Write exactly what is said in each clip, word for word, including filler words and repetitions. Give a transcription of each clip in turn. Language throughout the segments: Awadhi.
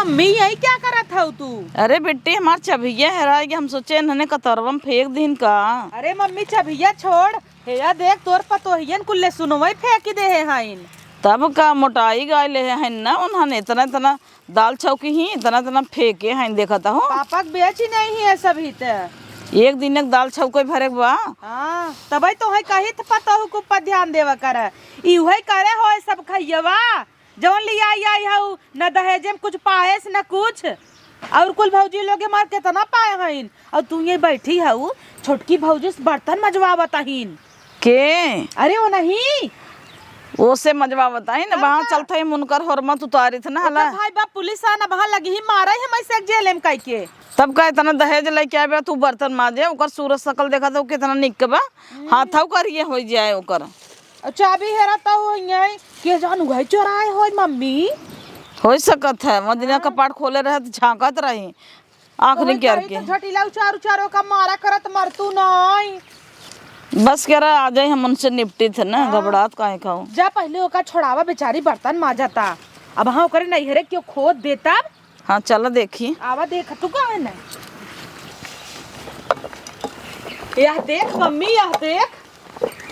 मम्मी, यही क्या करत हऊ तू? अरे बिट्टी, हमार चभिया हेराय गै, हम सोचे इन्हने कतरवा में फेंक दीन का। अरे मम्मी, चभिया छोड़, हेया देख, तोर पतोहियन कुल्ले सुनवई फेंकी देहे हईन। तब का मोटाई गाय लेहे हईन ना उन्हने, इतना इतना दाल छौकी ही इतना इतना फेंके हईन, देखत हो। पापा के बेची नहीं है सब ही त। एक दिन एक दाल छौके भरे के बा। हाँ, तबे तो है कही त पतोहू के ऊपर ध्यान देवा कर। ई उहे करे होए सब खैयवा, जौन लियाई आई हऊ, न दहेजे में कुछ पाएस न कुछ। और कुल भौजी लोग हमार केतना पाए हईन, और तू ये बैठी हऊ, छोटकी भौजी से बर्तन मजवावत हईन। के? अरे वो नहीं। ओसे मजवावत हईन, तब वहाँ का? चलत हई उनकर होरमत उतारित न हला। ओकर भाई बाप पुलिस आन, वहाँ लगी ही मारा ही हम ऐसे जेल में कई के। तब का इतना दहेज लेके आवे तू बर्तन माजे, ओकर सूरत शकल देखत हो कितना निक बा, हम्म। हाथव करिए हो जाए ओकर। और चाबी हेरा त हो यहीं, के जान उहे चोराए होई मम्मी। हो सकत है, मदिना हाँ। कपाट खोले रहे त झांकत रही, आँख तोहे निकाल कही के। त झटिला उचार उचार ओका मारा करत मरतू नहीं। बस करा, आ जाई, हम उनसे निपटी थे ना, हाँ। घबरात काहे खाओ। जा पहले ओका छोड़ावा, बेचारी बर्तन माजता। अब हाँ ओकरे नैहरे क्यों खोद दे तब। हाँ, चला देखी। आवा देख, तू का है ना? यह देख मम्मी, यह देख।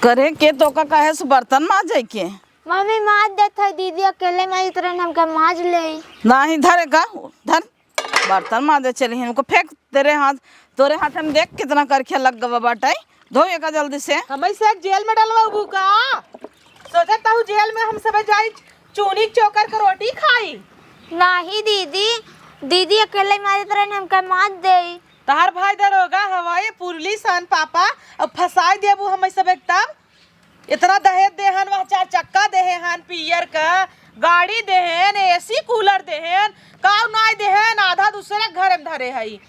करे के तो का कहे से बर्तन माजे के? मम्मी माज देत है, दीदी अकेले माजत रहे, हमके माज ले। नाही धरे का, धर। बर्तन माजे चली हैं, उनको फेंक तेरे हाथ, तोरे हाथ में देख कितना करखिया लग गवा बाटे। धो एका जल्दी से। हमें से जेल में डलवाबू का? सोचत हूँ जेल में हम सब जाई चूनी चोकर के रोटी खाई। नाही दीदी, दीदी अकेले माजत रहे, हमका माज देई। तहार भाई दरोगा हवाई पुरली सन पापा, अब फंसाई देबू हमें सब एकदम। इतना दहेज देहन, वह चार चक्का देहे हन पियर का, गाड़ी देहेन, एसी कूलर देहेन, काऊ नाई देहेन, आधा दूसरे के घरे में धरे हई।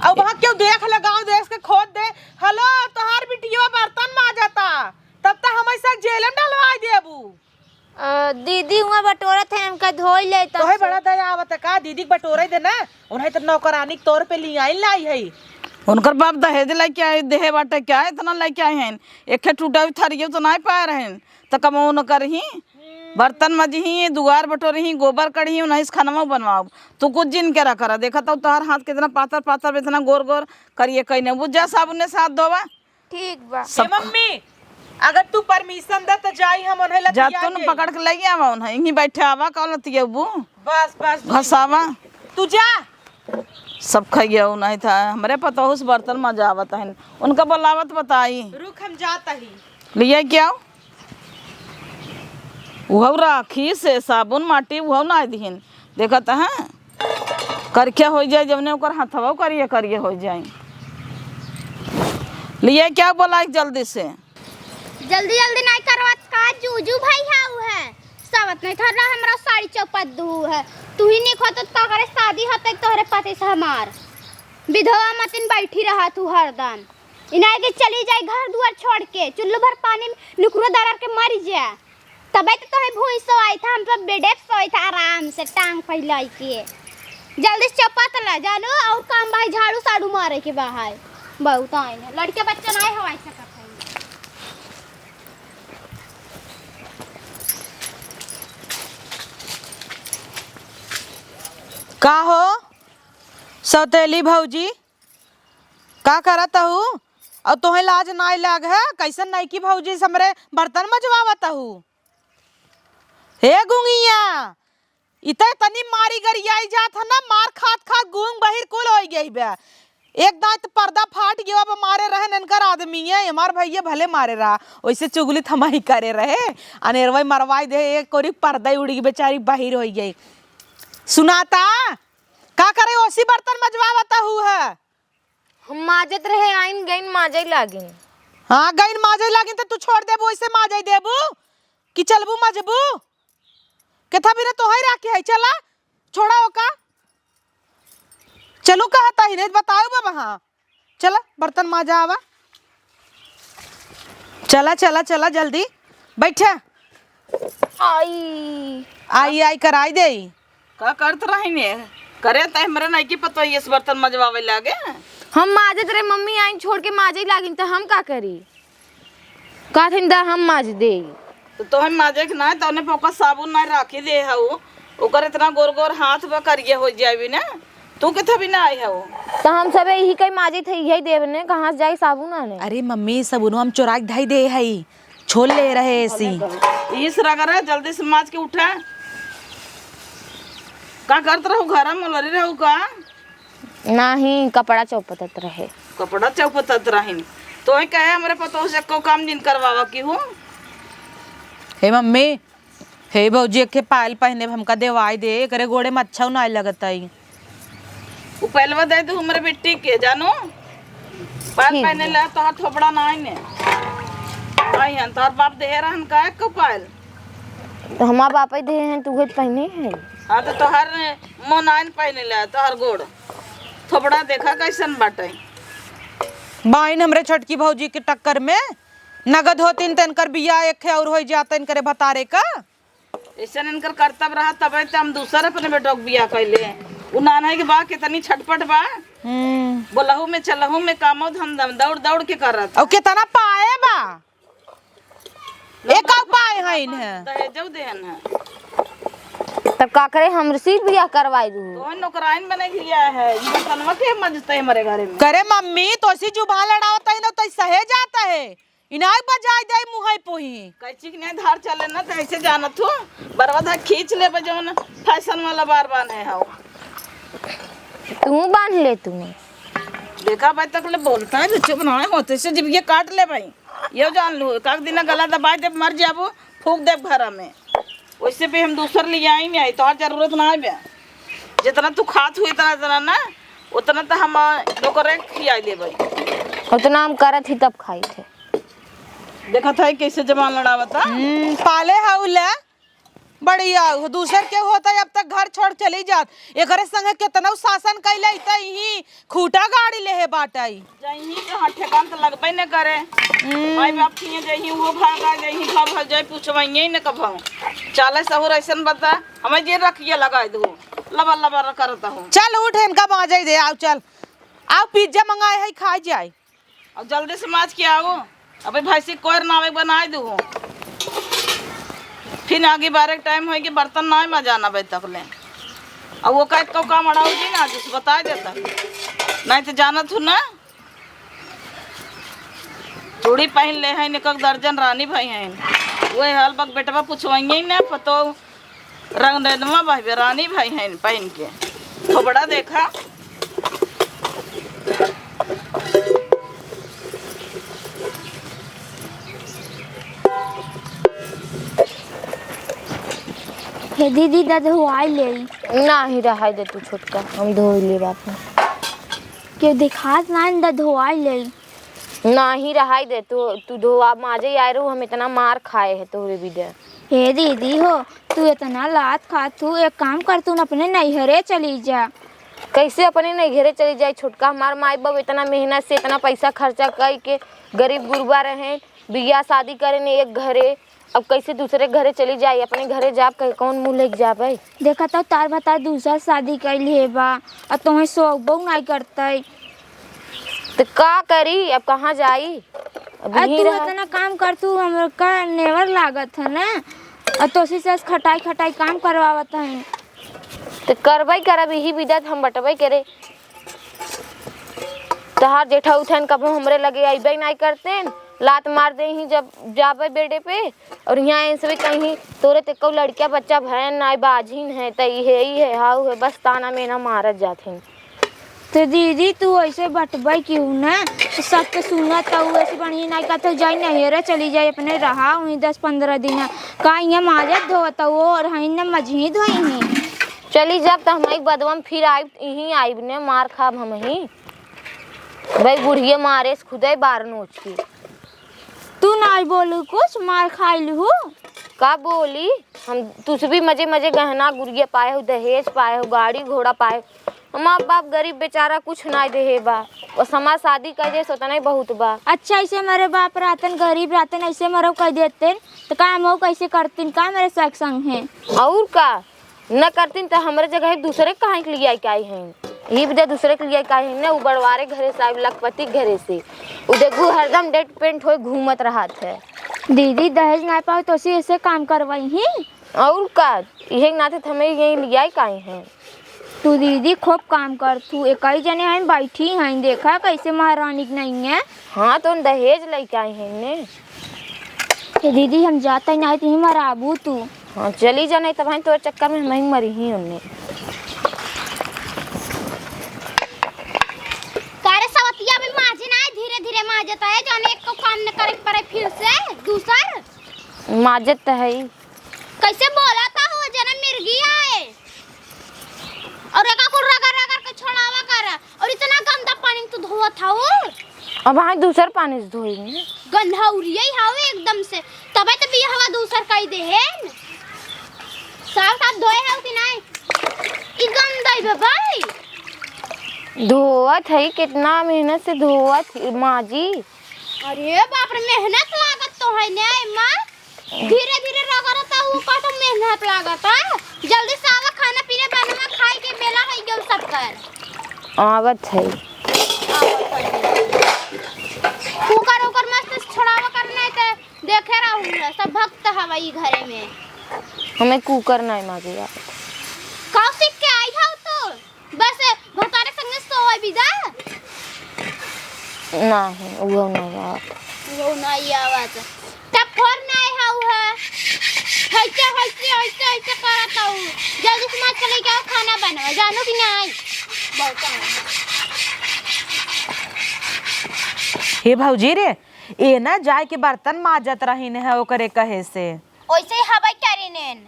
अब वहाँ क्यों देख ले, गाँव देश के खोद दे, "हेलो, तोहार बिटिया बर्तन माजता," तब त हम ऐसा जेल में डलवाई देबू। अ, दीदी हुआं बटोरत है, हमका धोई ले तब तोहे से। बड़ा दया आवत है का? दीदी के बटोरे दे ना, उन्हें तो नौकरानी के तौर पे लियाई लाई है। उनकर बाप दहेज लेके आए, देहे बाटे क्या, इतना लेके आए हैं? एक ठे टूटा हुई थरियो तो नाई पाए रहेन, त कमो न करही, बर्तन मजही, दुआर बटोरही, गोबर कढ़ी, उन्हें से खानवा बनवाओ। तू कुछ जिन के रहा करा, देखा तो तोहर हाथ कितना पातर पातर, इतना गोर गोर करिए कहीं नहीं, बुझ जा, साबुन से हाथ धोवा। ठीक बा। सब ए मम्मी, अगर तू परमिशन दे त जाई हम उन्हें जा, लतिया तू न के। पकड़ के ले आवा उन्हें, यहीं बैठे आवा, का लतियबू? बस, बस, घसावा। तू जा। सब खइया नहीं था, हमरे पतोहू से बर्तन मजावत हन, उनका बोलावत बताई। रुक, हम जात ही। लिया क्या? उहौ राखी से साबुन माटी उहौ नाई दिहिन। देखत हैं? करखिया होइ जाए, जवने ओकर हथवा करिए करिए होइ जाए। लिया क्या बोलाई जल्दी से? जल्दी जल्दी नाई करवत का, जूजू भई है उ है। सावत नहीं थर रहा हमरा साड़ी चौपट दू है। तू ही निक होत त का करे, शादी होत तोहरे पति से हमार। विधवा मतिन बैठी रहा तू हरदम। इनाय के चली जाए घर दुआर छोड़ के, चुल्लू भर पानी में नुकरो दरर के मर जा। तबे तो तोहे भूई सोआई था, हम तो बेडे पे सोई था आराम से टांग फैलाई के। जल्दी से चपत ला जानू, और काम भाई झाड़ू साड़ू मारे के बा है। बहुत आइन है, लड़के बच्चे नाय हवाई सकत है। का हो सौतेली भौजी, का करत हऊ? और तोहे लाज नाय लाग है? कैसन नईकी भौजी से हमरे बर्तन मजवावत हऊ? हे गुंगिया, इते तनी मारी गरियाई जात है ना, मार खात खात गूंग बहिर कुल होई गई बे। एक दांत पर्दा फाट गया, अब मारे रहन इनकर आदमी है, हमार भैया भले मारे रहा, वैसे चुगली थमाई करे रहे। अनेरवाई मरवाई दे, एक कोरी पर्दा उड़ी बेचारी बहिर होई गई। सुनाता, का करे ओसी बर्तन मजवावत हऊ है? हम माजत रहे, आइन गइन माजै लागिन। हाँ, गइन माजै लागिन त तू छोड़ देबू, ऐसे माजै देबू कि चलबू मजबू? केथा बिना तोहई राखे है, चला, छोड़ा ओका। चलू कहता ही नहीं, बताओ बाबा, हाँ। चला, बर्तन माजा आवा। चला, चला, चला, जल्दी। बैठा। आई। आई, आई, कराई देई। का करत रही ने? करे त हमरे नईकी पतोहिए से बर्तन मजवावे लागे। हम माजत रहे, मम्मी आइन छोड़ के माजै लागिन, त हम का करी? कहथिन, "दा, हम माज देई।" त तोहे माजे के ना, तउने पे ओकर साबुन ना राखी दे हऊ। ओकर इतना गोर गोर हाथ बा, करिया होइ जाबी ना। तू के थबी ना आई हउ। त हम सबे इही कई माजित है, इही देब ने, कहाँ से जाई साबुन आने? अरे मम्मी, साबुनो हम चोराइ के धई दे हई, छोल ले रहे ऐसी। इस रगड़ा, जल्दी से माज के उठा। का करत रहू घर में, लरी रहू का? नाही, कपड़ा चौपतत रहे। कपड़ा चौपतत रहिन। तोहे कहे हमरे पतोह से एको काम जिन करवावा की हूँ। हे मम्मी, हे भौजी, एक ठे पायल पहिने हमका देवाई दे, एकरे गोड़े में अच्छा नाई लगत आई। उ पायलवा दे दू हमरे बेटी के, जानू। पायल ठीक पहिने बा। ला तोहर थोपड़ा नाई ने। नाई हन, तोहर बाप देहे रहन का एको पायल? त हमार बापे देहे हैं, तू उहे पहिने है। हाँ, त तोहर मोह नाई न पहिने ला, तोहर गोड़। थोपड़ा देखा कैसन बाटे। बाइन हमरे छोटकी भौजी के टक्कर में नगद होतिन त इनकर बियाह एक ठे और होइ जात इनकरे भतारे का। ऐसन इनकर करतब रहा, तबे त हम दूसर अपने बेटवा के बियाह कइले। उ नान्हे के बा, कितनी छटपट बा। हम्म। बोलहु में, चलहु में, कामो धंधा में दौड़ दौड़ के करत। और कितना पाए बा? एक आउ पाए हैं इन्हें। दहेजो देहन है। तब का करे, हमरे से बियाह करवाई दू। तो नौकराइन बने के लिया है, ये बर्तनवा के मजते हमारे घरे में। करे मम्मी, तो ऐसी जुबान लड़ावत है ना, तो सहे जाता है। इनाय बजाय दे मुहै पोही। कैची के नहीं धार चले ना, तो ऐसे जानत हो, बरवा धार खींच लेबे, जौन फैशन वाला बार बान्हे हौ। तू बांध ले तूने। देखा भाई, तक ले बोलता है, तो चुप ना होते से जब ये काट ले भाई, ये जान लो, एक आध दिन गला दबाए दे, मर जाबो, फूंक दे घरा में। वैसे भी हम दूसर ले आई नहीं, तोहार जरूरत ना है बे। जितना तू खात हुई, इतना, इतना ना, उतना तो हम ओकरे खियाई लेबै। उतना हम करत ही तब खाई थे। देखत है कैसे जबान लड़ावता। हम्म, पाले हऊ ले, बढ़िया हो। दूसर के होता है, अब तक घर छोड़ चली जात। एकरे संगे केतना शासन कैले, त यही खूटा गाड़ी लेहे बाटई। जइही तो हाँ ठेकान तो लगबे न करे। हम्म। माई बाप किए जइही, वो भागा जइही, भाग भाग जाए, पूछवाइए न कभो। चाले सहूर ऐसन बता, हमें जे रखिए लगाई दू, लबर लबर करता हूँ। चल उठ, इनका बाजे दे, आओ चल, आओ पिज्जा मंगाए है, खा जाए। अब जल्दी से माज के आओ, अबे भैंसी कोयर नावे बनाए दू। फिर आगे बारह के टाइम होई कि बर्तन ना मजाना बे तक ले। अब वो कह को काम अड़ाऊ जी ना, जिस बता देता, नहीं तो जानत हूँ ना। चूड़ी पहन ले हैं, एक एक दर्जन रानी भाई हैं। वही हाल बक बेटवा पूछवाइए ना, पतो रंग नैनवा भाई रानी भाई हैं पहन के। थोबड़ा देखा। हे दीदी, द धोआई ले। नाही, रहाई दे तू छोटका, हम धोई लेब आपन। केहू देखात नाही, द धोआई ले। नाही, रहाई दे तू, तू धोआ, माजे आए रहू, हम इतना मार खाए है तोहरे बिदे। हे दीदी हो, तू इतना लात खात हू, एक काम कर, तू अपने नैहरे चली जा। कैसे अपने नैहरे चली जाई छोटका? हमार माई बाप इतना मेहनत से इतना पैसा खर्चा कई के गरीब गुरबा रहे, बियाह शादी करे ने एक घरे, अब कैसे दूसरे घरे चली जाई? अपने घरे जाब, कहीं कौन मुँह लेके जाबे? देखा तो तार भतार दूसर शादी कइले बा, आ तोहे शौक बहू नाई करतई। तो का करी, अब कहाँ जाई? अब आ यहीं तू रहा। इतना काम कर, तू हमका नेवर लागत है ना, आ तोसी से खटाई खटाई काम करवावत है। तो करबे करब, यही बिदत हम बटबे करे। तहार जेठा उठन कबो हमरे लगे अइबे नाई करतेन, लात मार देही जब जाबे बेडे पे। और यहाँ ऐसे भी कहीं तोरे ते कौ लड़किया बच्चा भयन नाई, बाझिन है, त इहे, इहे, हाउ है, बस ताना मेना मारत जात हैं। तो दीदी, तू ऐसे बटबे की हूँ ना, तो सबके सुनत हऊ, ऐसे बढ़िया नाई कहत हऊ, जाई नैहरे चली जाई, अपने रहा वहीं दस पन्द्रह दिन। का यहाँ माजत धोवत हऊ और हईन न मजही धोई हैं। चली जाब त हम एक बदवा में फिर आइब, यहीं आइब ने, मार खाब हम ही। भाई बुढ़िया मारे से खुदे बार नोच के। तू नाई बोलू कुछ, मार खाई लू। का बोली? हम तुझ भी मजे मजे गहना गुरिया पाए हो, दहेज पाए हो, गाड़ी घोड़ा पाए हो। हमार बाप गरीब बेचारा कुछ नाई देहे बा, बस हमार शादी कर दे, उतना ही बहुत बा। अच्छा, ऐसे मरे बाप रहतन, गरीब रहतन, ऐसे मरो कर देते, तो का हम कैसे करतीन का मेरे सक संग हैं? और का? न करतीन त हमरे जगह दूसरे काहे के लिए आइके आई हैं? ई बदे दूसरे के लिए आइके आई हैं न, उ बड़वारे घरे से आइब, लखपति घरे से। उ देखू हरदम डेट पेंट होए घूमत रहत है। दीदी, दहेज ना पाओ तो उसी ऐसे काम करवाई ही। और का, इहे नाते त हमें यहीं लियाई काहे हैं। तू दीदी खूब काम करत हू, एकई जने हम बैठी हैं, देखा कैसे महारानी के नहीं है। हाँ, तो दहेज लेके आई हैं ने। ए दीदी, हम जात ही, नाहीं त ही मराबू तू। हाँ, चली जा, नाहीं तब हम तोर चक्कर में हम ही मरी ही उन्ने। का रे सवतिया, अभी माजे ना, धीरे धीरे माजत है, जौन एक को काम न करे के पड़े फिर से दूसर। माजत त है। कैसे बोलत हऊ, जने मिर्गी आए। और एका कुल रगड़ रगड़ के छोड़ावा कर। और इतना गंदा पानी में तू धोवत हऊ। अब हाँ, दूसर पानी से धोई में। गंधौरिया ही हऊ एकदम से। तबे तो बियहवा दूसर कई देहेन। साफ साफ धोए हऊ कि नाहीं? ई गंदा ही बा भाई। धोवत है, कितना मेहनत से धोवत है, माँ जी। अरे बाप रे, मेहनत लागत तो है ने, माँ। धीरे धीरे रगड़ता, वो का तो मेहनत लागता। जल्दी से आवा, खाना पीना बनवा, खाए के बेला है गेल सबकर। आवत है। कुकर उकर मस्त से छोड़ावा करना है, तो देखे रहू है, सब भक्त हवा ई घरे में। हमें कुकर नहीं मांगेगा। का सीख के आई हो तू? बस भतारे संगे सोवे बिदा? नहीं, वो नहीं आवत। वो नहीं आवत। तब फोर नहीं है, वो है। हइसे, हइसे, हइसे, हइसे करत हऊ। जल्दी से माज के लेके आओ, खाना बनाओ। जानू कि नहीं? बहुत काम है। हे भौजी रे, ए ना जाए के बर्तन माजत रहिन है ओकरे कहे से। ओइसे ही हवाई करिनेन।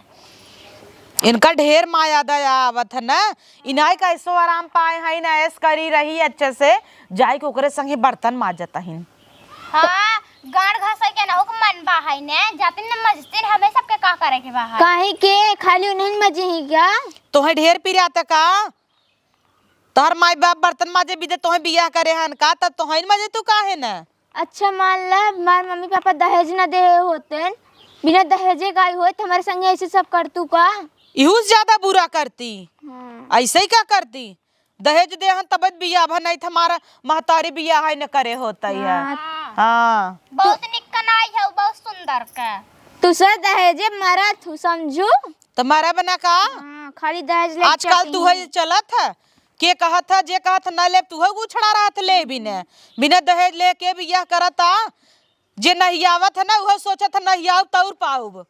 इनका ढेर माया दया आवत है ना, इनाई का ऐसो आराम पाए हैं ना, ऐस करी रही अच्छे से, जाए के ओकरे संगे बर्तन माजत हइन। हाँ, गाड़ घासे के ना हुक मन बा है ने, जातिन न मजतिन, हमें सबके का करे के बा है? काहे के खाली उन्हें मजे ही क्या? तोहे ढेर पिरात का? तोहर माई बाप बर्तन माजे बिदे तोहे बियाह करे हन का, तब तोहे न माजे तू काहे न? अच्छा मान ला, हमार मम्मी पापा दहेज न दे होते, बिना दहेजे का आई होत, हमारे संगे ऐसे सब कर तू का? इहू से ज्यादा बुरा करती। हाँ। ऐसे ही का करती? दहेज दे हन तब बियाह भा नहीं था, हमारा महतारी बियाह है न करे होता है। हाँ। हाँ। बहुत निक कनाई है, बहुत सुंदर का। तू से दहेजे मरा तू समझू? त मरब ना का? हाँ, खाली दहेज लेके आजकल चलती तू है हैं। चलत है, के कहत है, जे कहत है, ना लेब, तू है उछड़ा रहत ले बिना, बिना दहेज लेके बियाह करता। जे नहीं आवत है ना, उहो सोचत है, नहीं आउब तौर पाउब।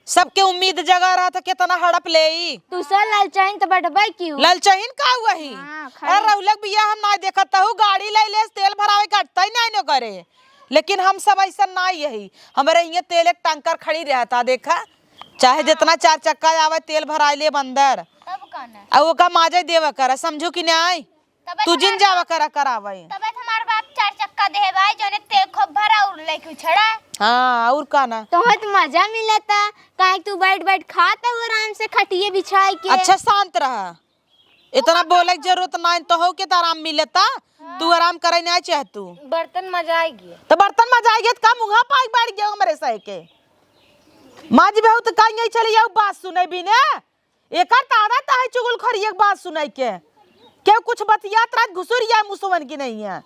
सबके उम्मीद जगा रहत है, केतना हड़प लेई। तू सब ललचाइन त बटबै क्यों? ललचाइन का वही? हाँ, अरे खाली रहुलक बियाह हम ना देखत हूँ, गाड़ी ले ले, तेल भरावे के अटतै नहीं न करे। लेकिन हम सब ऐसा ना यही, हमरे हियाँ तेल एक टैंकर खड़ी रहता, देखा। चाहे हाँ। जितना चार चक्का आवे, तेल भराइले बंदर। तब का ना? आ ओका माजे देवा करा, समझू कि नाई? तबे तू तो जिन हमार जावा करा करावे। तबे तो हमार बाप चार चक्का देहे भाई, जोने तेल खूब भरा और लेके उछड़ा। हाँ, और का ना? तोहे तो मजा मिलता, काहे कि तू बैठ बैठ खात हो आराम से खटिए बिछाई के। अच्छा, शांत रहा। इतना बोले के जरूरत ना है, तो हो के तो आराम मिलता। हाँ। तू आराम करे ना चाह तू। बर्तन मजाएगी। तो बर्तन मजाएगी तो का मुंहा पाई बैठ गया हमरे सह के? माँ जी बहुत काई नहीं चली जाऊ बात सुने भी ने। एकर तो आदत है चुगलखोरी एक बात सुने के। केहू कुछ बतियात रहत घुसुर जाए मुसवन की नहीं है।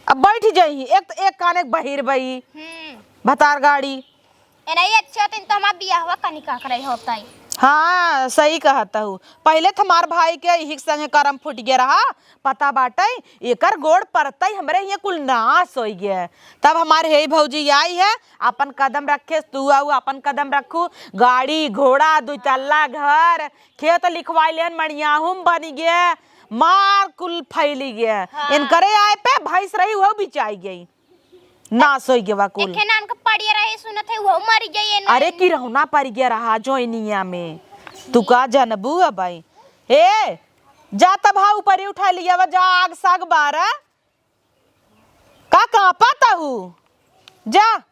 अब बैठ जाई, एक तो एक कान एक बहिर बई। हम्म। भतार गाड़ी। ए नहीं अच्छे होते तो हमार बियाहवा कनिका करे होता है। हाँ, सही कहत हूँ। पहिले तो हमार भाई के इही के संगे करम फूट गया रहा, पता बाटे, एकर गोड़ परतई हमरे हियाँ कुल नाश होइ गया। तब हमार हे भौजी आई है, अपन कदम रखे, तू आऊ अपन कदम रखू, गाड़ी, घोड़ा, दुई तल्ला घर, खेत लिखवाई लेन, मणियाहूम बन गया, मार कुल फैली गया। हाँ। इनकरे आए पे भैंस रही, वो बिचाई गई। नाश होइ गवा कुल। एखे नान के पड़िया रहे, सुनत है, वो मर गई है ना। अरे, किरहुना पड़ गया रहा जोइनिया में। तू का जानबू अब भाई? ए, जा तब हा ऊपर ही उठा लिया, जा आग साग बारा। का कांपा तहू? जा,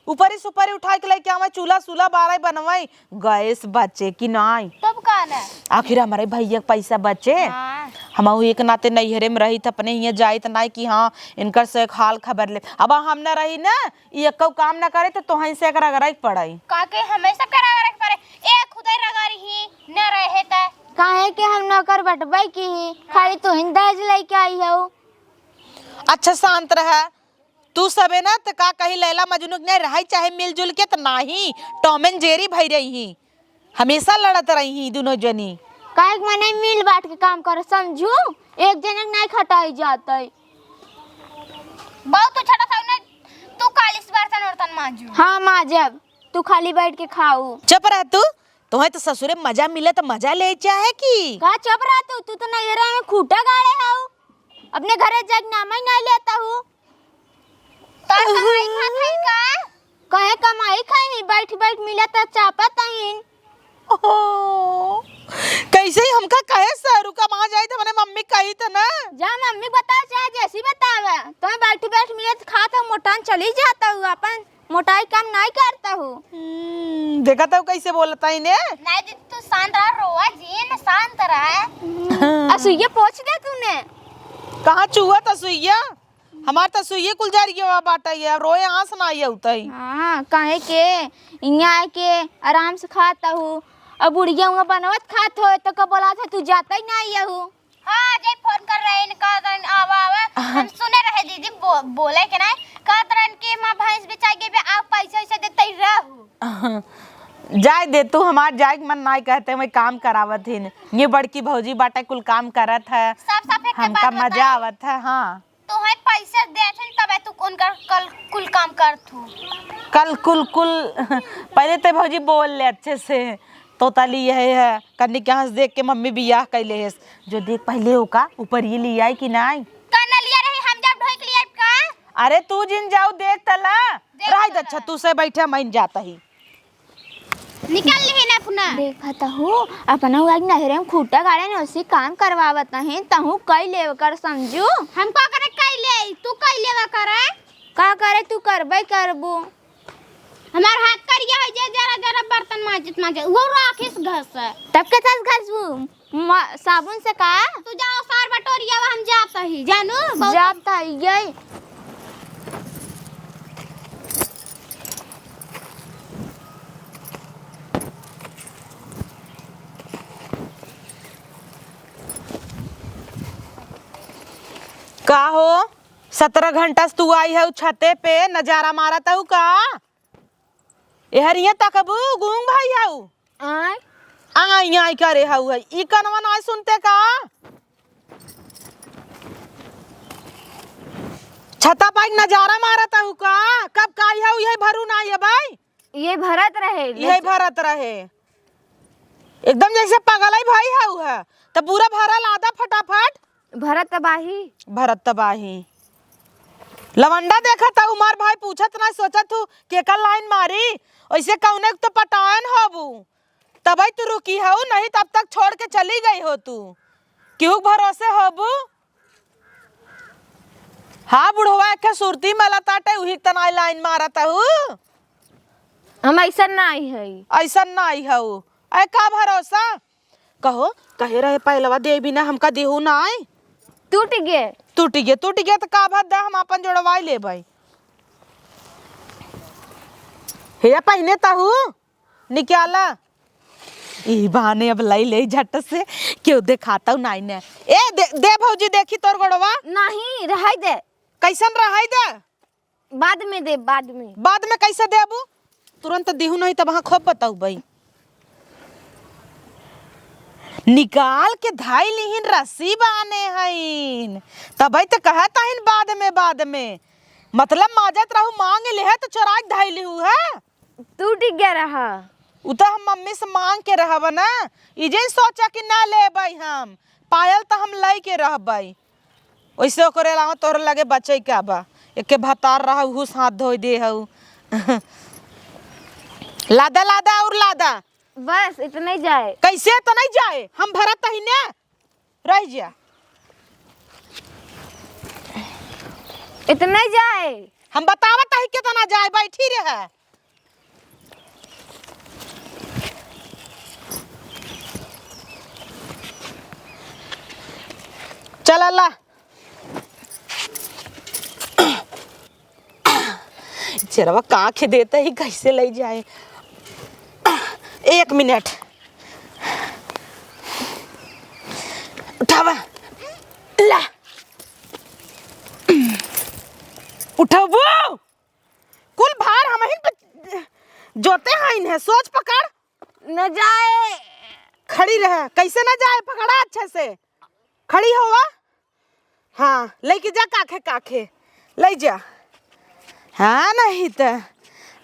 ऊपरी सुपरी उठाई के लेके आवे, चूल्हा सूल्हा बारे बनवाई, गैस बचे कि नाई? तब का ना? आखिर हमरे भैया के पैसा बचे। हाँ। हम एक नाते नैहरे में रही त अपने हियाँ जाइत नाई कि हाँ, इनकर से एक हाल खबर ले। अब हम न रही ना, ई एको काम न करे त तोहन से एक रगड़े के पड़ाई। का के हमेशा के रगड़े के पड़े? ए खुदे रगड़ी ही न रहे त। काहे के हम नौकर बटबे की ही, खाली तोहिन दहेज लेके आई हो। अच्छा शांत रहा। तू सबे ना त का कही, लैला मजनू के नहीं रही, चाहे मिलजुल के त नाही, टॉम एंड जेरी भई रही ही, हमेशा लड़त रही ही दुनो जनी। काहे के मने मिल बांट के काम कर समझू, एक जने के नहीं खटाई जात है। बहुत उछटा था उन्हें, तू कालिस बर्तन वर्तन मांजू। हाँ मांजब, तू खाली बैठ के खाऊ। चुप रह तू, तोहे तो ससुरे मजा मिले तो मजा ले चाहे की। का चुप रह तू, तू तो नैहरे में खूंटा गाड़े हऊ, अपने घरे जाके नाम ही नहीं लेता हूँ। तोर कमाई खात हई का? कहे कमाई खाई, बैठ बैठ मिलत त चापत हईन। ओहो, कैसे ही हमका कहे सरू कमा जाई त मने मम्मी कही त ना। जा मम्मी बताओ, चाहे जैसी बतावे, तो बैठ बैठ मिलत खात हूँ, मोटान चली जाता हूँ, अपन मोटाई काम नहीं करता हूँ। हम्म, देखा तो कैसे बोलता ही ने। नहीं दीदी, तू शांत रहा, रोवा जिन, शांत रहा। हाँ। असुइया पोछ दे तूने। कहाँ चुआ था सुइया? हमार त सुइये कुल जर गवा बाटा ये, अब रोए आस ना आई उतई। हाँ, काहे के इहाँ आए के आराम से खात हूँ, अब बुढ़िया हुआ बनवत खात हो तो का बोला था, तू जाता ही ना आई हूँ। हाँ, जे फोन कर रहे हैं, कहत रहन, "आवा, आवा।" हम सुने रहे दीदी बो-, बोले के नहीं, कहत रहन कि "माँ भैंस बेचाई गई बे, आप पैसे वैसे देते ही रहू।" जाए दे तू, हमार जाए के मन नाई कहते, मैं काम करावत ही। ये बड़की भौजी बाटे, कुल काम करत है, सब सब एक हमका बात मजा बताई। आवत है। हाँ। तोहे पैसे देथिन तबे तू उनकर कल कुल काम करथू। कल कुल कुल पहले ते भौजी बोल ले अच्छे से। तोताली यही है, कन्नी के हंस देख के मम्मी बियाह कैले हेस। जो देख पहले ओका ऊपर ये ले आई कि नाई? कनलिया रही हम जब ढोई के लिए का? अरे तू जिन जाऊ देख तला। देख रह तला। अच्छा तू से बैठा मैं जाता ही। निकल लिहिन अपना। देखत हूँ, अपना हुआ के नहरे में खूंटा गाड़े ने उसी काम करवावत नहीं, तहूँ कई लेव कर समझू। हम का करे कई ले, तू कई लेवा करे? का करे तू करबे करबू। हमार हाथ करिया है जे जरा जरा बर्तन मांजत मांजत, वो राखिस घस। तब के साथ घसबू? म-, साबुन से का? तू जाओ सार बटोरिया, हम जात ही, जानू, बहुत जात ही, यही। का हो, सतरह घंटा से तू आई है छते पे, नजारा मारत हऊ का? एहरिये तकबू, गूंग भाई हऊ। आय? आय, आय करे हऊ है। ई कनवा नाय सुनते का? छता पाई नजारा मारत हऊ का? कब काई हऊ, यही भरू ना ये भाई? ये भरत रहे, यही भरत रहे। एकदम जैसे पगल है भाई हऊ है। त पूरा भरा लादा फटाफट। भरत तबाही। भरत तबाही। लवंडा देखत हऊ, मार भाई पूछत ना, सोचत हऊ केकर लाइन मारी, ऐसे कौने तो पटायन होबू, तबही तू रुकी हऊ, नहीं तब तक छोड़ के चली गई हो तू, केहू के भरोसे होबू। हाँ बुढ़वा, एक सुरती मला ताटे, उही तनाई लाइन मारत हऊ। हम ऐसन नाई हई। ऐसन नाई हऊ। ऐ का भरोसा? कहो, कहे रहे पहलवा देबी ना, हमका देहू ना आई। टूट गे। टूट गे, टूट गे त का भर दा, हम आपन जोड़वाई लेबै। हे पहिने तहू, निकाला। ई बहाने अब लाई ले झट से, केहू देखाता नाई ने। ए, दे, दे भौजी, देखी तोर गोड़वा। नहीं, रहै दे। कैसन रहै दे? बाद में दे, बाद में। बाद में कैसे देबू? तुरंत दिहू नहीं तब हाँ खूब बताऊ बई। निकाल के धाई लिहिन रस्सी बाने हईन, तबही त कहत हईन बाद में, बाद में। मतलब माजत रहू, मांग लेहे त चोराइ के धाई लिहू है। टूट गया रहा। उ त हम मम्मी से मांग के रहब ना, इजे सोचा कि ना लेबै हम, पायल त हम लई के रहबै। वैसे ओकरे अलावा तोहरे लगे बचै का बा? एके भतार रहा, उहू से हाथ धोइ दे हऊ। लादा, लादा, और लादा। बस, इतने जाए। कैसे इतने जाए? हम भरत ही ने। रह जा। इतने जाए। हम बतावत ही कितना जाए, बैठी रहे। चल अल्लाह। चेरवा कांख देता ही कैसे ले जाए। एक मिनट। उठावा। ला। उठबू? कुल भार हमहिन पे जोते हइन है, सोच पकड़। न जाए। खड़ी रह, कैसे न जाए? पकड़ा अच्छे से, खड़ी होवा। हाँ, लेके जा काखे काखे, ले जा। हाँ, नहीं त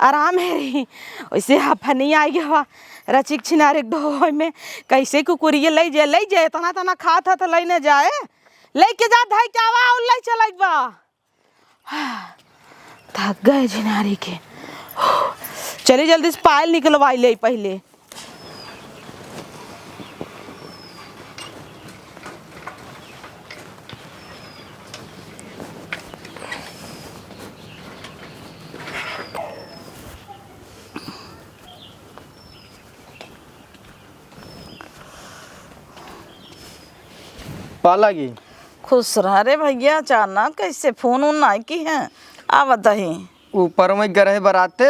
आराम है रही। वैसे हफनी आ गया हुआ, रचिक छिनारिक ढोय में। कैसे कुकुरिये ले जाए, ले जाए, इतना तना खात है तो ले न जाए। लेके जा, धाई के आवा और ले चल बा। थक गए जिनारी के। चली जल्दी से पायल निकलवाई ले पहले। पालागी। खुश रह रे भैया, अचानक कैसे फोन उन नाई की है? आवत ही। ऊपर में गरहे बराते,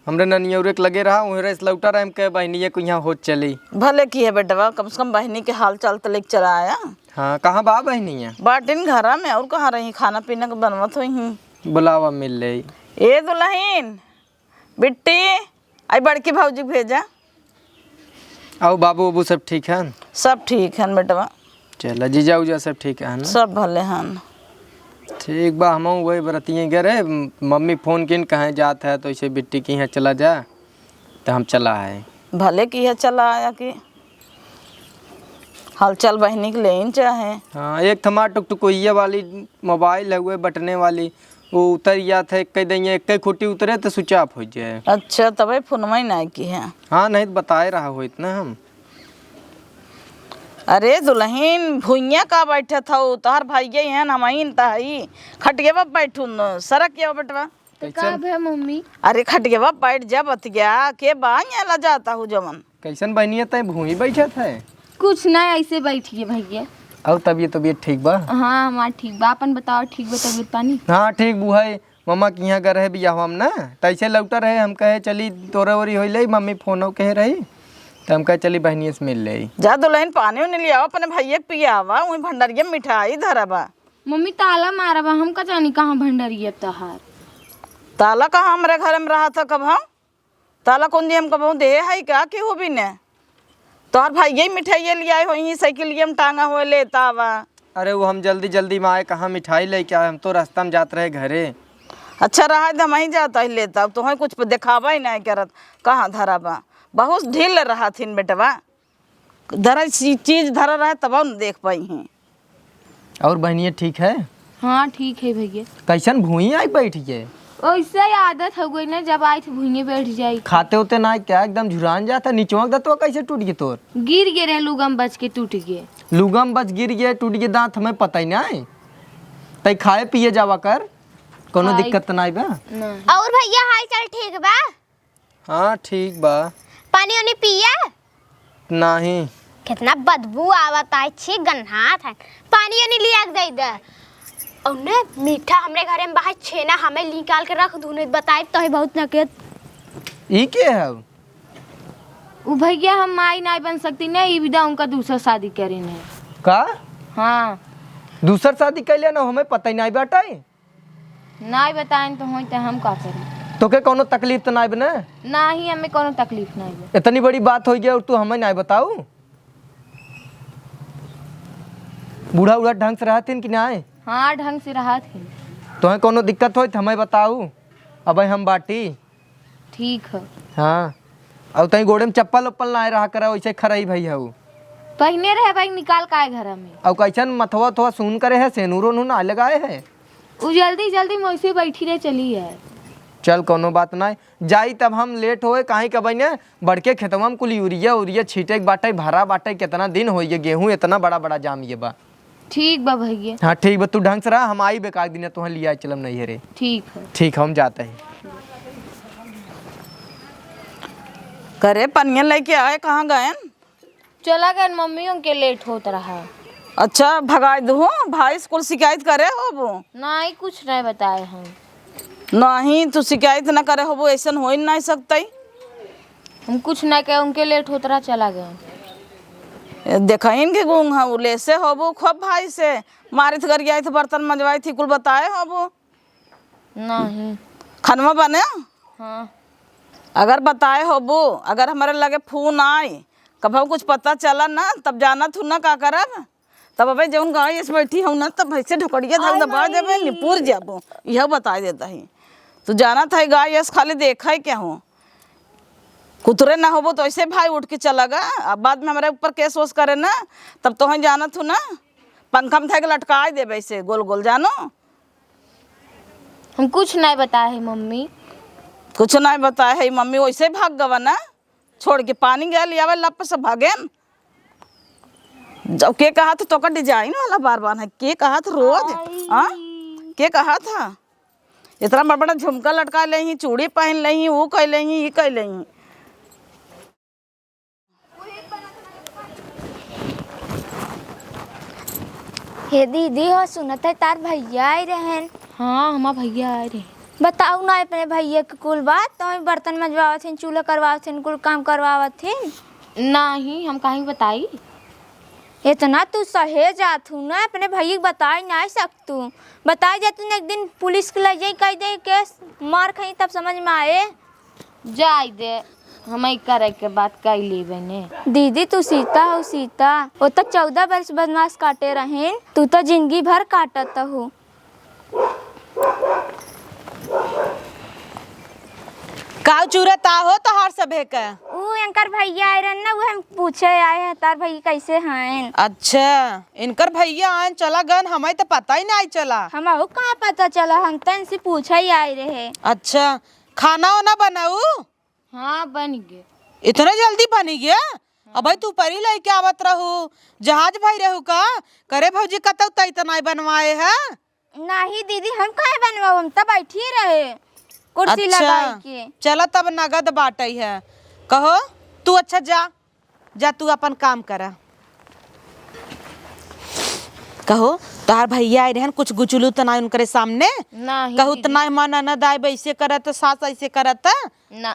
हमरे ननियौरे के लगे रहा, उहें रहे से लौटा रहे, हम कहे बहिनिया को यहाँ होत चली। भले की है बेटवा, कम से कम बहिनी के हाल चाल तो लेके चला आया। हाँ, कहाँ बा बहिनिया? बाटिन घरा में, और कहाँ रही, खाना पीना के बनवत होई ही। बुलावा मिल ले। ए दुल्हन, बिट्टी, आई बड़की भौजी के भेजा। आउ बाबू उबू सब ठीक हन? सब ठीक हन बेटवा। चला, जीजा उजा सब ठीक हन? सब भले हन। ठीक बा, हमहू वही बरतिये गए रहे, म-, मम्मी फोन किन, कहे जात है तो इसे बिट्टी के यहाँ चला जा, तो हम चला आए। भले किहे चला आया कि हालचाल बहिनी के लेन चाहे। हाँ, एक थमा टुकटुकोइया वाली मोबाइल है, बटने वाली, वो उतर जात है, एक दइया, एक खूटी उतरे तो switch off हो जाए। अच्छा, तबे फोनवा ही ना की है। हाँ, नहीं तो बताए रहा होइत ना हम। अरे दुल्हन, भुइयां का बैठत हऊ? तोहर भाइये हैं, हमहिन त हई। खटियवा बैठुन, सरक के बेटवा। तो कैसन? का भे मम्मी? अरे खटियवा बैठ जा बतिया, के बा यहाँ ला जाता हूँ जवन। कैसन बहनिया तय भूमि बैठत है? कुछ ना, ऐसे बैठ गए भैया। और तबियत, तबियत ठीक बा? हाँ, हमार ठीक बा। अपन बताओ, ठीक बा तबियत पानी? हाँ, ठीक बुहै। मम्मा के यहाँ गए रहे बियाहवा में ना, तैसे लौटा रहे, हम कहे चली तोरे ओरी होई ले, मम्मी फोनो कहे रही, तो हम कहे चली बहनिया से मिल ले। जा दुल्हन पानी उनी लियावा, अपने भैया के पियावा, वहीं भंडरिया में मिठाई धरा बा। मम्मी ताला मारा बा, हम का जानी कहाँ भंडरिया तहार। ताला कहाँ हमरे घर में रहा था कब हम? ताला कुंजी हम कबहूँ दे है का केहू भी ने? तोहर भाइये मिठाइये लियाए होई, साइकिलिये में टांगा हुए लेता बा। अरे वो हम जल्दी जल्दी में आए, कहाँ मिठाई लेके आए, हम तो रास्ता में जात रहे घरे। अच्छा रहा, हम ही जाता ही लेता, अब तोहें कुछ देखावा ही नहीं करत, कहाँ धरा बा। बहुत ढील रहा थिन बेटवा, धरा ची-, चीज धरा रहे तब न देख पाई हैं। और बहनिया ठीक है? हाँ, ठीक है भैया। कैसन भुइयां आई बैठ गए? ओइसे ही आदत हो गई ना, जब आई तो भुइये बैठ जाई। खाते होते ना क्या एकदम झुरान जाता, निचवा दतवा कैसे टूट गए तोर? गिर गए रहे, लुगम बच के टूट गए। लुगम बच गिर गए, टूट गए दांत, हमें पता ही ना है। तै खाए पिए जावा कर, कोनो खाए दिक्कत तो ना बा? नहीं। और भैया हाल चाल ठीक बा? हाँ, ठीक बा। पानी ओनी पिया? नाही। कितना बदबू आवत है, छी गन्हात है। पानी ओनी लिया के दे दे। और ने मीठा हमरे घरे में बाहर छेना हमें निकाल के रख दू, नहीं बताइब तो ही बहुत नकेत। ई के है? उ भैया हम माई नहीं बन सकती ना, ई विदा उनका दूसर शादी करे ने। का? हाँ। दूसर शादी कैले ना, हमें पता ही नहीं बाटे। नाई बताएन तो होई त हम का करी? तोके कौनो तकलीफ तो नाई बने? नाही, हमें कौनो तकलीफ नाई बा। इतनी बड़ी बात होई गई और तू हमें नाई बताऊ? बूढ़ा उढ़ा ढंग से रहत हिन कि नाई? हाँ, ढंग से रहत हिन। तोहे कौनो दिक्कत होई त हमें बताऊ, अबे हम बाटी। ठीक है। हाँ, और तई गोड़े में चप्पल उप्पल ना रहा करा, वैसे खराई भाई है वो। पहिने रहे भाई, निकाल का है घर में। और कैसन मथवा थवा सून करे है, सेनूर ओनूर ना लगाए है। उ जल्दी जल्दी में वैसे बैठी रहे, चली है। चल, कोनो बात ना, जाई तब हम लेट होए, काहे के बने बड़के खेतवा में कुल यूरिया उरिया छीटे के बाटे, भरा बाटे, कितना दिन होइए गेहूं इतना बड़ा बड़ा जाम ये बा। ठीक बा भैया। हाँ, ठीक बा, तू ढंग से रहा, हम आई बेकार दिन तोहर लिया चलम नहीं है रे। ठीक है। ठीक, हम जाते हैं। करे पनिया लेके आए, कहाँ गए? चला गए मम्मी, उनके लेट होत रहा। अच्छा, भगाई दू भाई, स्कूल शिकायत करे होबो? नहीं, कुछ नहीं बताए हम। नहीं, तू शिकायत ना करे होबो, ऐसन हो ही नहीं सकता ही। हम कुछ नहीं कहे, उनके लेट होत रहा, चला गए। ए, देखा इनके गुंग है, उ लेसे होबो खूब भाई से, मारित गरियाई थे, बर्तन मंजवाई थी, कुल बताए होबो। नहीं। खनवा बने? हाँ। अगर बताए होबू, अगर हमरे लगे फोन आए, कभउ कुछ पता चला ना, तब जानत हू ना का करब। तब अबे जउन गाय अस बैठी हउ ना, तब ऐसे ढोकड़िया धर दबा देबे, निपुर जाबो। यह बताइ देत ही। तू जानत है गाय अस खाली देखइ के हो। कुतरे ना होबो तो ऐसे भाई उठ के चला गा। अब बाद में हमरे ऊपर केस वोस करे ना, तब तोहइ जानत हू ना, पंखा में धइ के लटकाइ देबे ऐसे गोल गोल, जानो। हम कुछ नाहीं बताए है मम्मी। कुछ नाहीं बताए है मम्मी, वैसे भाग गवा ना, छोड़ के पानी गया लियावे लप से भागेन। जब के कहा था तोका डिजाइन वाला बार बार है, के कहा था रोज, आई। हाँ? के कहा था? इतना बड़ा बड़ा झुमका लटका लेही, चूड़ी पहन लेही, ऊ कइ लेही, ई कइ लेही। हे दीदी हो, सुनत है तार भइया आए रहेन। हाँ, हमार भइया आए रहे। बताउ ना अपने भइया के कुल बात, तोहइ बर्तन मजवावत हिन, चूल्हा करवावत हिन, कुल काम करवावत हिन। नाहीं, हम काहे बताई? इतना तू सहेज आत हू ना, अपने भइया के बताइ नाहीं सकतू। बताइ जातू ना, एक दिन पुलिस के लइ जाई, कहि दे केस, मार खाई, तब समझ में आए। जाए दे, हमइ करे के बात कइ लेबे ने। दीदी, तू सीता हो, सीता। वो तो चउदह बरस बनवास काटे रहिन, तू तो जिंदगी भर काटत हो। काउ चूरत हो तोहार सभे के? ऊ एनकर भइया आए रहन ना, उहे हम पूछे आए हैं, तार भइया कैसे हैं? अच्छा, इनकर भइया आएन, चला गन, हमइ तो पता ही नाहीं चला। हमहू कहाँ पता चला, हम तो इनसे पूछे ही आए रहे। अच्छा, खाना वाना बनाऊ? हाँ, बन गए। इतने जल्दी बनी गया? अबे तू परी लइके आवत रहू, जहाज भई रहू का? करे भौजी, कतौ तई त नाई बनवाए है? नाहीं दीदी, हम काहे बनवाऊ, हम त बैठी रहे कुर्सी अच्छा, लगाई के। चला तब नगद बाटई है। कहो तू, अच्छा जा, जा तू अपन काम करा। कहो, तोहार भइया आए रहन, कुछ गुचलू त नाई उनकरे सामने? नाहीं कहू त दीदी। नाई, हमार ननद आए, ऐसे करत, सास ऐसे करत। ना।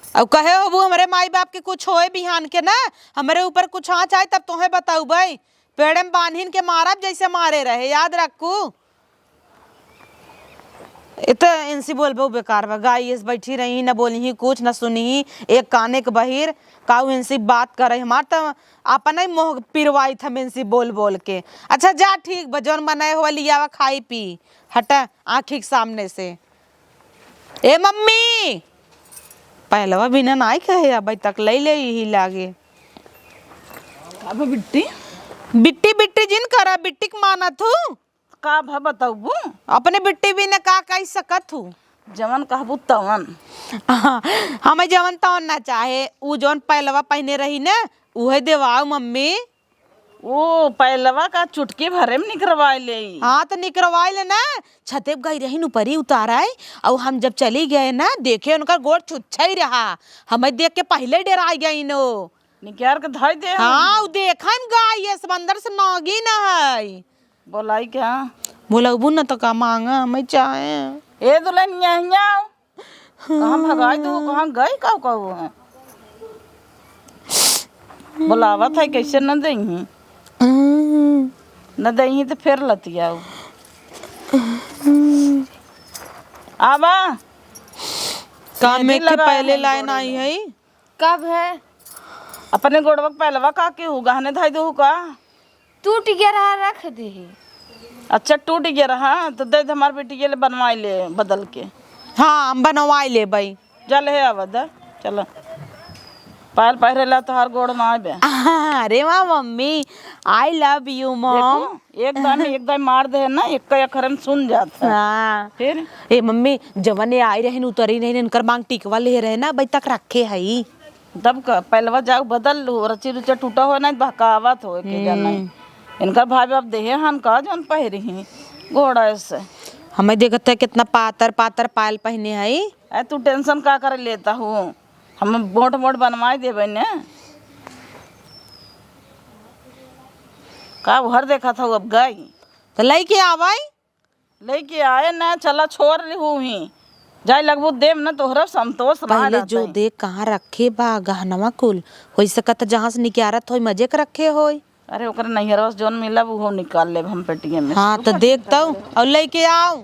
अब कहे होबू, हमरे माई बाप के कुछ होए बिहान के ना, हमरे ऊपर कुछ आँच आए, तब तोहे बतउबे। पेड़े में बान्हिन के मारब, जैसे मारे रहे, याद रखू। इत इनसे बोलबो बेकार बा, गाय एस बैठी रही, न बोली कुछ, न सुनी, एक काने के बहिर, काऊ इनसे बात करे, हमार त अपने मोह पिरवाइत हम इनसे बोल बोल के। अच्छा जा, ठीक बा, जौन बनाए हुआ लियावा, खाई पी, हटा आँखी के सामने से। ए मम्मी, पहलवा बिना नाई कहे, अबे तक लई ले यही लागे। अब बिट्टी? बिट्टी, बिट्टी जिन करा, बिट्टी के माना तू। का भ बतउबू? अपने बिट्टी बिना का कही सकत हूँ? जवन कहबू तवन। हमें जवन तवन ना चाहे, ऊ जवन पहलवा पहने रही ना, उहे देवाओ मम्मी। ओ, पहलवा का चुटकी भरे में निकरवाए लेई। हाँ, त निकरवाए ले ना। छते पे गई रही, नुपरी उताराए, अउ हम जब चली गए ना, देखे उनका गोड़ छुच्छा ही रहा। हमें देख के पहले डेराई गई नो। निकाल के धई दे। हाँ, उ देखा हम गाय, ये समंदर से नागिन है। बोलाई क्या? बोलबू न त का मांगा, हमें चाहे। ए दुल्हनिया, हियाँ आओ। कहाँ भगाई तू, कहाँ गई, का कहू है? बोलावत है, कैसे न देही? न देही तो फिर लतियाऊ। आवा। काम में मेहंदी के लगाए पहले हैं लाइन गोड़ आई में। है। कब है? अपने गोड़वा के पहलवा का के हु गहने धई दू का? टूट गया रहा, रख दे। अच्छा, टूट गया रहा, तो दे दे हमार बेटी के लिए, बनवाई ले बदल के। हाँ, हम बनवाई ले भाई। जा ले आवा दे, चला। पायल पहिरे ला तोहार गोड़ ना आबे। अरे वाह मम्मी, I love you mom। देखो, एक दाई में एक दाई मार दे है ना, एक का अखरन सुन जात है। हाँ। फिर? ए मम्मी, जवन ये आई रहे न, उतरी नहीं, इनकर मांग टिकवा ले रहे ना, अबे तक रखे है। तब का, पहलवा जाओ बदल लो, रची रुचा टूटा हो ना, बहकावत हो के जाना। हम्म। इनकर भाई बाप देहे हन का जौन पहिरी ही घोड़ा से। हमें देखत है कितना पातर पातर पायल पहने है। ए, तू tension का करे लेता हूँ, हम मोट मोट बनवाई देबे ने। का उहर देखत हूँ अब गई? तो लइके आवाई। लइके आए ना, चला छोड़ रही हूँ ही। जाए लगबू देम ना, तोहरा संतोष ना पहले रहता जो है। देख कहाँ रखे बा गहनवा कुल, होइ सकत जहाँ से निकालत होई, मजे के रखे होई। अरे ओकरे नैहरवा से जौन मिलब उहो निकाल लेब हम पेटिया में से। हाँ, तो देख तऊ, और लइके आओ।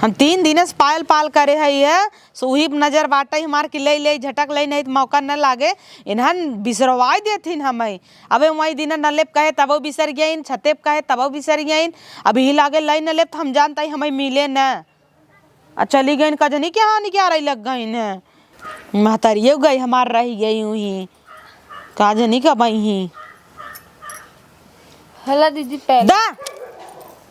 हम तीन दिन से पायल पाल करे हई है, सो उही पे नजर बाटइ हमार कि लई लई झटक लई, नहीं त मौका न लागे। इन्हन बिसरवाई देथिन हमइ। अबे वही दिन न लेब कहे तबो बिसर गइन, छते पे कहे तबो बिसर गइन। अभी लागे लई न लेब त हम जानत हई हमइ मिले न। आ चली गइन, का जनी के हानि के आरई लग गइन है। महतरियो गई हमार रहि गई उही। का जनी कब अइहीं। हला दीदी पहले। दा,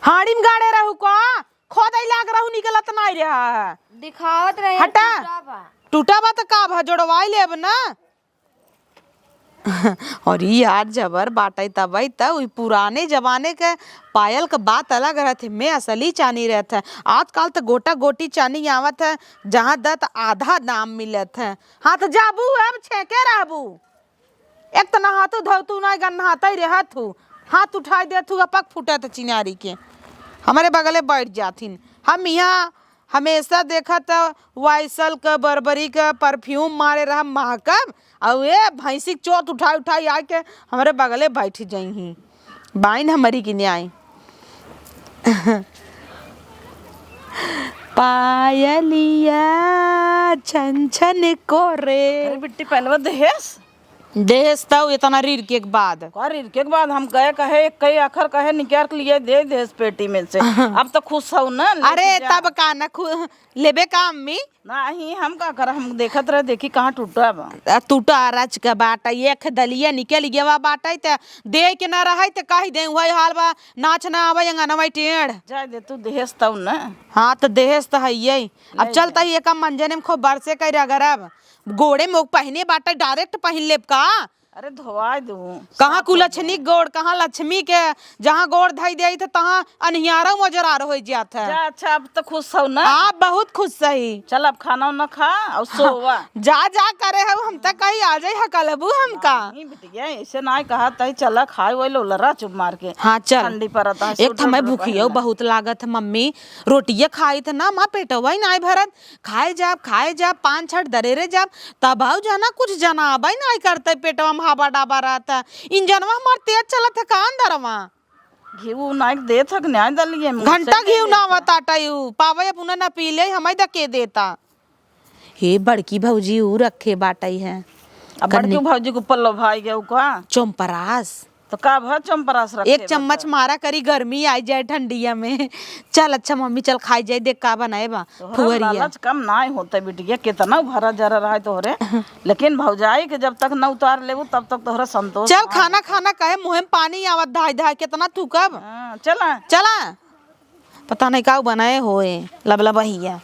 हाड़ी में गाड़े रहू का? खोदइ लाग रहू, निकलत नाहीं रहा है। दिखावत रहे हटा। टूटा बा। टूटा बा त का भा, जोड़वाई लेब ना। अरे यार, जबर बाटइ तबइ त, उही पुराने जमाने के पायल क बात अलग रहत है, में असली चानी रहत है। आजकल त गोटा गोटी चानी आवत है, जहाँ द त आधा दाम मिलत है। हाँ त जाबू, अब छेके रहबू। एक त नहातू धोतू नाहीं, गन्हातइ रहत हू, हाथ उठाइ देत हू, अपक फूटत चिनारी के। हमरे बगले बैठ जाथिन। हम इहाँ हमेसा देखत वाइसल क, बर्बरी क परफ्यूम मारे रहब, महकब, अउ ए भैंसी क चोत उठाइ उठाइ आइके हमरे बगले बैठ जइहीं। बाइन हमरी किने आई। पायलिया छन छन करे। अरे बिट्टी, पहलवा देहेस? देहेस तउ एतना रिरके के बाद। का रिरके के बाद? हम गए कहे, एक कई आखर कहे निकाल के लिए दे देहेस पेटी में से। अब त खुश हउ न, लेके अरे जा। तब का न खु-, लेबे का अम्मी? नाहीं, हम का करब, हम देखत रहे, देखी कहाँ टूटा बा। आ, टूटा रच के बाटइ, एक दलिया निकल गवा बाटइ, त देइ के न रहइ, त कहि देइ, "वही हाल बा, नाच न आवइ, अंगनवा टेढ़।" जाए दे, तू देहेस तउ न। हाँ, त देहेस त हइये। अब ले चल जा। तही एक मंजने में खूब बरसे कइ रगरब। गोड़े मोक पहिने बाटइ, direct पहिन लेब का? अरे धोवाइ दू। कहाँ साफ हो कुलछनी गया। गोड़, कहाँ लक्ष्मी के, जहाँ गोड़ धइ देइत है, तहाँ अनहियारा मोजरार होइ जात है। जा, अच्छा, अब त खुश हउ न? आप बहुत खुश सही। चल, अब खाना उना खा अउ सोवा। जा, जा करे हउ, हम त कही आ जाई हकलबू हमका। नाहीं बिटिया, अइसे नाहीं कहत हई, चला खाए वही लो, लर्रा चुप मार के। हाँ, चल। ठंडी परत है, एक त हमें भूखियो बहुत लागत है मम्मी, रोटिये खाइत है ना माँ, पेटवा ही नाहीं भरत। खाए जाब, खाए जाब, पान छठ दरेरे जाब, तब आउ जाना कुछ जनाबइ नाहीं करतइ, पेटवा में हाबा डाबा रहत है। इंजनवा हमार तेज चलत है का अंदरवा? घीव नाहीं देत हक न्याय दलिए में, घंटा घीव ना आवत आटा यू, पावे अपने ना पी ले, हमइ द के देता। हे बड़की भौजी ऊ रखे बाटइ है। अब बड़की कन्नी- भौजी के ऊपर लोभाइ गए का? चोमपरास। तो का भा चोमपरास रखे एक बा चम्मच तो। मारा करी, गर्मी आइ जाए ठंडिया में। चल अच्छा मम्मी, चल खाइ जाए, देख का बनाए बा। तोहरा फुहरिया। लालच कम नाहीं होत बिटिया, केतना भरा जरा रहइ तोहरे। लेकिन भौजाई के जब तक न उतार लेबू, तब तक तोहरा संतोष चल ना खाना, होत। खाना कहे मुँहे में पानी आवत धाइ धाइ, केतना थूकब। हाँ, चला। चला। पता नहीं का बनाए होए, लबलबहिया।